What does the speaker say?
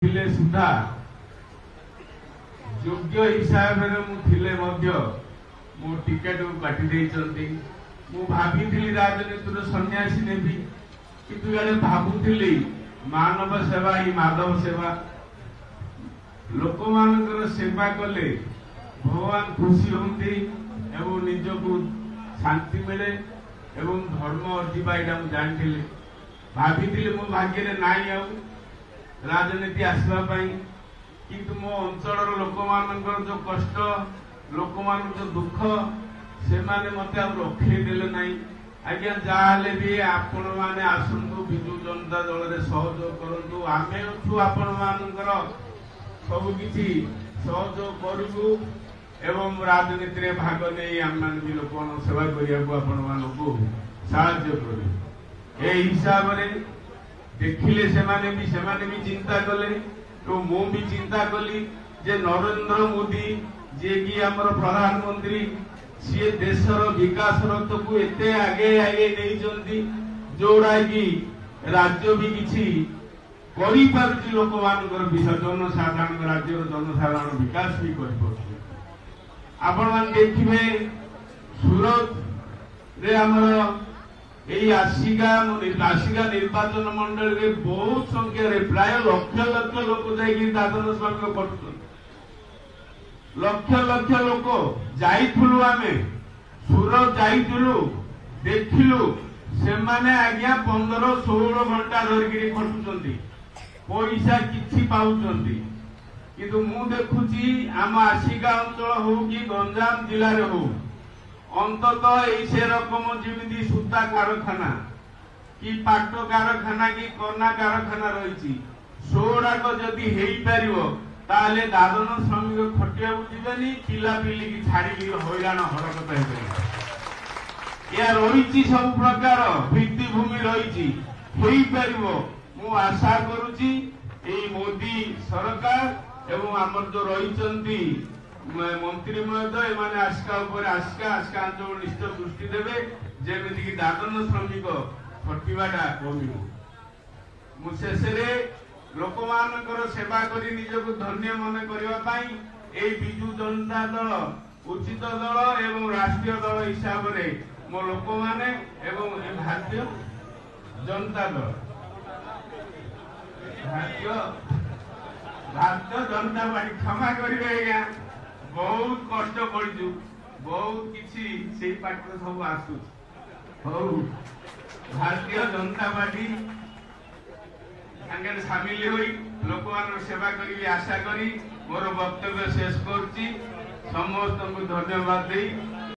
ଥିଲେ ସୁଦ୍ଧା, ଯୋଗ୍ୟ ହିସାବରେ ମୁଁ ଥିଲେ ମଧ୍ୟ ମୋ ଟିକେଟକୁ କାଟି ଦେଇଛନ୍ତି। ମୁଁ ଭାବିଥିଲି ରାଜନୀତିରୁ ସନ୍ନ୍ୟାସୀ ନେବି, କିନ୍ତୁ ଇଆଡ଼େ ଭାବୁଥିଲି ମାନବ ସେବା ହିଁ ମାଧବ ସେବା। ଲୋକମାନଙ୍କର ସେବା କଲେ ଭଗବାନ ଖୁସି ହୁଅନ୍ତି ଏବଂ ନିଜକୁ ଶାନ୍ତି ମିଳେ ଏବଂ ଧର୍ମ ଅର୍ଜିବା, ଏଇଟା ମୁଁ ଜାଣିଥିଲି। ଭାବିଥିଲି ମୋ ଭାଗ୍ୟରେ ନାହିଁ ଆଉ ରାଜନୀତି ଆସିବା ପାଇଁ, କିନ୍ତୁ ମୋ ଅଞ୍ଚଳର ଲୋକମାନଙ୍କର ଯୋଉ କଷ୍ଟ, ଲୋକମାନଙ୍କର ଯୋଉ ଦୁଃଖ, ସେମାନେ ମତେ ଆଉ ରଖେଇ ଦେଲେ ନାହିଁ। ଆଜ୍ଞା, ଯାହା ହେଲେ ବି ଆପଣମାନେ ଆସନ୍ତୁ, ବିଜୁ ଜନତା ଦଳରେ ସହଯୋଗ କରନ୍ତୁ। ଆମେ ଅଛୁ ଆପଣମାନଙ୍କର, ସବୁ କିଛି ସହଯୋଗ କରିବୁ ଏବଂ ରାଜନୀତିରେ ଭାଗ ନେଇ ଆମେମାନେ ବି ଲୋକମାନଙ୍କ ସେବା କରିବାକୁ ଆପଣମାନଙ୍କୁ ସାହାଯ୍ୟ କରିବୁ। ଏହି ହିସାବରେ ଦେଖିଲେ ସେମାନେ ବି ଚିନ୍ତା କଲେ ଏବଂ ମୁଁ ବି ଚିନ୍ତା କଲି ଯେ ନରେନ୍ଦ୍ର ମୋଦି, ଯିଏକି ଆମର ପ୍ରଧାନମନ୍ତ୍ରୀ, ସିଏ ଦେଶର ବିକାଶ ରଥକୁ ଏତେ ଆଗେଇ ଆଗେଇ ନେଇଛନ୍ତି, ଯୋଉଟା କି ରାଜ୍ୟ ବି କିଛି କରିପାରୁଛି। ଲୋକମାନଙ୍କର ଜନସାଧାରଣ, ରାଜ୍ୟର ଜନସାଧାରଣ ବିକାଶ ବି କରିପାରୁଛି। ଆପଣମାନେ ଦେଖିବେ, ସୁରତରେ ଆମର ଏଇ ଆସିକା ନିର୍ବାଚନ ମଣ୍ଡଳୀରେ ବହୁତ ସଂଖ୍ୟାରେ, ପ୍ରାୟ ଲକ୍ଷ ଲକ୍ଷ ଲୋକ ଯାଇକି ଦାଦନ ଶ୍ରମିକ ଖଟୁଛନ୍ତି। ଲକ୍ଷ ଲକ୍ଷ ଲୋକ ଯାଇଥିଲୁ, ଆମେ ସୁରତ ଯାଇଥିଲୁ, ଦେଖିଲୁ, ସେମାନେ ଆଜ୍ଞା 15 16 ଘଣ୍ଟା ଧରିକିରି ଖଟୁଛନ୍ତି, ପଇସା କିଛି ପାଉଛନ୍ତି। କିନ୍ତୁ ମୁଁ ଦେଖୁଛି ଆମ ଆସିକା ଅଞ୍ଚଳ ହଉ କି ଗଞ୍ଜାମ ଜିଲ୍ଲାରେ ହଉ, ଅନ୍ତତଃ ଏଇ ସେ ରକମ ଯେମିତି ସୂତା କାରଖାନା କି ପାଟ କାରଖାନା କି କନା କାରଖାନା ରହିଛି, ସେଗୁଡାକ ଯଦି ହେଇପାରିବ, ତାହେଲେ ଦାଦନ ଶ୍ରମିକ ଖଟିବାକୁ ଯିବେନି, ପିଲାପିଲିକି ଛାଡିକି ହଇରାଣ ହରକତ ହେବେନି। ଏହା ରହିଛି, ସବୁ ପ୍ରକାର ଭିତ୍ତିଭୂମି ରହିଛି, ହେଇପାରିବ। ମୁଁ ଆଶା କରୁଛି ଏଇ ମୋଦି ସରକାର ଏବଂ ଆମର ଯୋଉ ରହିଛନ୍ତି ମନ୍ତ୍ରୀ ମହୋଦୟ, ଏମାନେ ଆସିକା ଉପରେ, ଆସିକା ଅଞ୍ଚଳ ନିଶ୍ଚୟ ଦୃଷ୍ଟି ଦେବେ, ଯେମିତିକି ଦାଦନ ଶ୍ରମିକ ଖଟିବାଟା କମିବ। ମୁଁ ଶେଷରେ ଲୋକମାନଙ୍କର ସେବା କରି ନିଜକୁ ଧନ୍ୟ ମନେ କରିବା ପାଇଁ ଏଇ ବିଜୁ ଜନତା ଦଳ ଉଚିତ ଦଳ ଏବଂ ରାଷ୍ଟ୍ରୀୟ ଦଳ ହିସାବରେ ମୋ ଲୋକମାନେ ଏବଂ ଏ ଭାରତୀୟ ଜନତା ଦଳ, ଭାରତୀୟ ଜନତା ପାର୍ଟି, କ୍ଷମା କରିବେ ଆଜ୍ଞା, ବହୁତ କଷ୍ଟ ପଡିଛୁ, ବହୁତ କିଛି ସେଇ ପାର୍ଟିରେ ସବୁ ଆସୁଛି। ହଉ, ଭାରତୀୟ ଜନତା ପାର୍ଟି ସାଙ୍ଗରେ ସାମିଲ ହୋଇ ଲୋକମାନଙ୍କ ସେବା କରିବି ଆଶା କରି ମୋର ବକ୍ତବ୍ୟ ଶେଷ କରୁଛି। ସମସ୍ତଙ୍କୁ ଧନ୍ୟବାଦ ଦେଇ